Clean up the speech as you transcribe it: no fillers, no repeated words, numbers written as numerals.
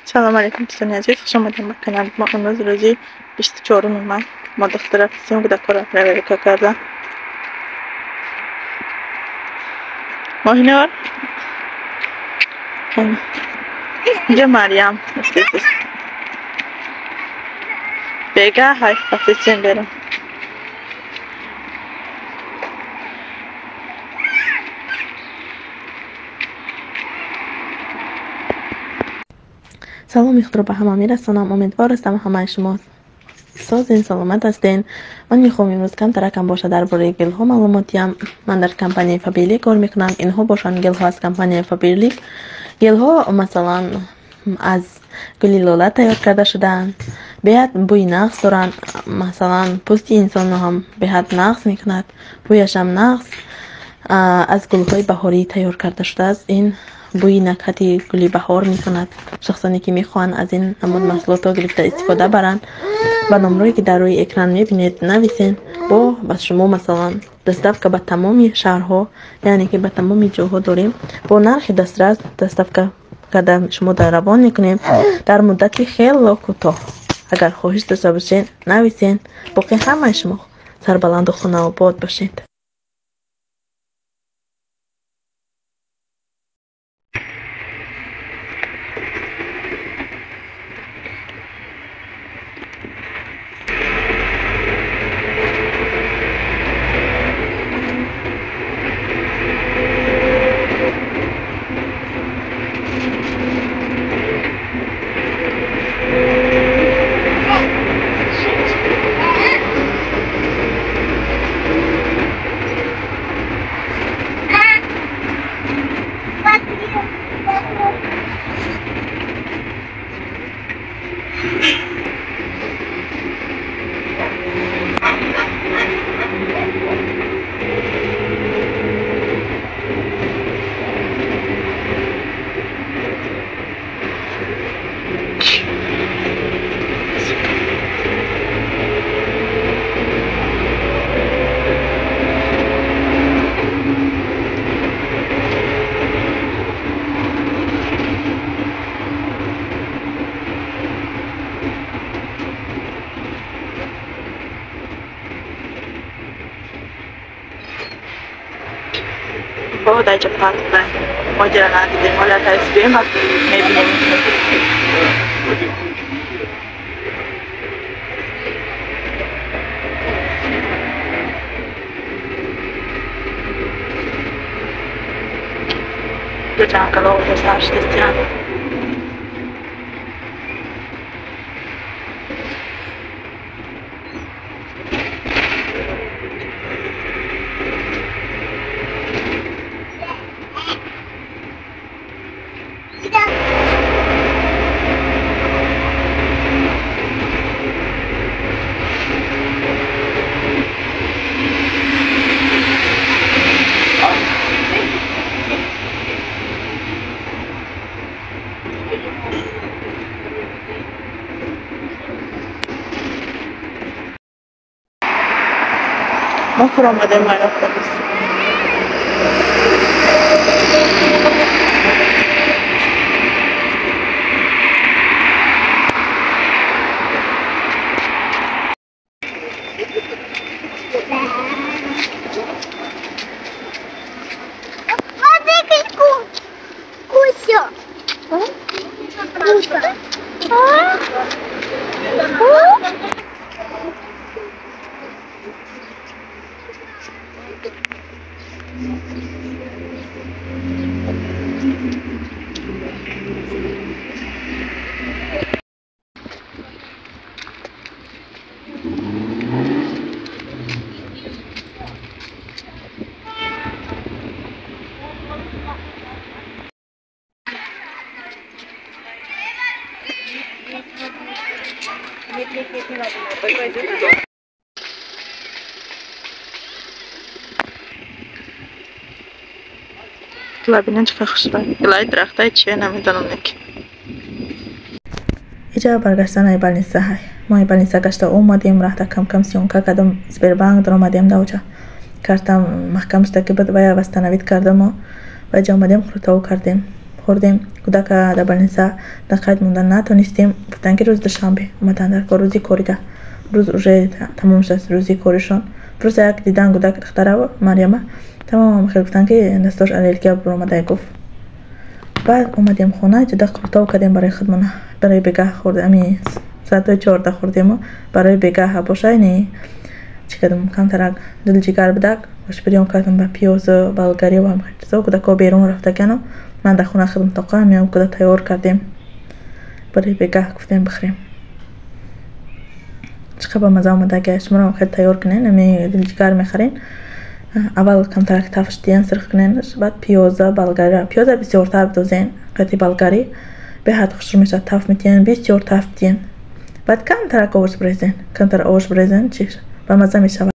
Салом алейкум, дӯстони азиз, хуш омадем ба канали мо. Имрӯз рӯзи 24 май. Мо духтара рафтем, кӯдакҳоро проверка кардан. Моҳинор, инҷа Марьям, бега ҳай рафтесем берем. Саломи худро ба ҳама мерасонам. Умедвор ҳастам, ҳамаи шумо созен, саломат ҳастен. Ман мехоҳам имрӯз камтаракам боша дар бораи гелҳо маълумот диҳам. Ман дар компанияи Фаберлик кор мекунам. Инҳо бошанд гелҳо аз компанияи Фаберлик. Гелҳо масалан аз гули лола тайёр карда шудаанд, беҳад бӯи нағз доранд. Масалан, пӯсти инсонро ҳам беҳад нағз мекунад, бӯяшам нағз. Аз гулҳои баҳорӣ тайёр карда шудааст. Ин бӯи накҳати гули баҳор мекунад. Шахсоне ки мехоҳанд аз ин намуд маҳсулотҳо гирифта истифода баранд, ба номрое ки дар рӯи экран мебинед, нависен. Бо ба шумо масалан доставка ба тамоми шаҳрҳо, яъне ки ба тамоми ҷоҳо дорем. Бо нархи дастрас доставка карда шумо дар равон мекунем дар муддати хело кӯтоҳ. Агар хоҳиш дошта бошед, нависен. Боқӣ ҳамаи шумо сарбаланду хонаобод бошед. Бо дар ҷа парк мо ҷара надидем, ҳола тасбием мебинем. Ҷангалҳо сар шудастиянд. Мо фуромадем ай автобус. Куся. Куся. Гулабина чӣ хушрӯй. Гулаи дарахтаи чие, намедонам неки. Иҷа баргаштан ай больница ҳай. Мо ай больница гашта омадем, раҳта кам-кам съёмка кардам, Сбербанк даромадем, даоҷа картам маҳкам шуда ки буд, вая восстановить кардаму ва иҷа омадем, хуртову кардем. Хӯрдем. Кӯдака дар больница дар қайд мондан натонистем. Гуфтанд, ки рӯзи душанбе омадан дар кор, рӯзи корида. Рӯз уже тамом шудааст, рӯзи коришон. Просто як дидан кӯдак, духтара Марьяма, тамом хел гуфтанд, ки дасташ аллергия баромада, гуфт. Баъд омадем хона, ҷуда қуртоб кардем барои худмона, барои бегаҳ хӯрдем. Ами соатҳои 14 хӯрдему барои бегаҳ боша, ини чӣ кардам, камтарак дилҷигар будак, гӯшбирён кардам ба пиёзу болгариву ҳам чизо. Кӯдакҳо берун рафтагану ман дар хона худам тоқа меом куда тайёр кардем барои бегаҳ, гуфтем, бихӯрем. Чӣ қадр ба маза омада! Шуморо хеле тайёр кунен. Ами дилҷигар мехарен, аввал камтарак тафш диҳен, сирх кунен, баъд пиёза, болгария, пиёза бисёртар бидозен қати болгари, беҳад хушрӯ мешавад. Таф метиҳен, бисёр таф диҳен, баъд камтарак овош бирезен, камтар овош бирезен, чи ба маза мешавад.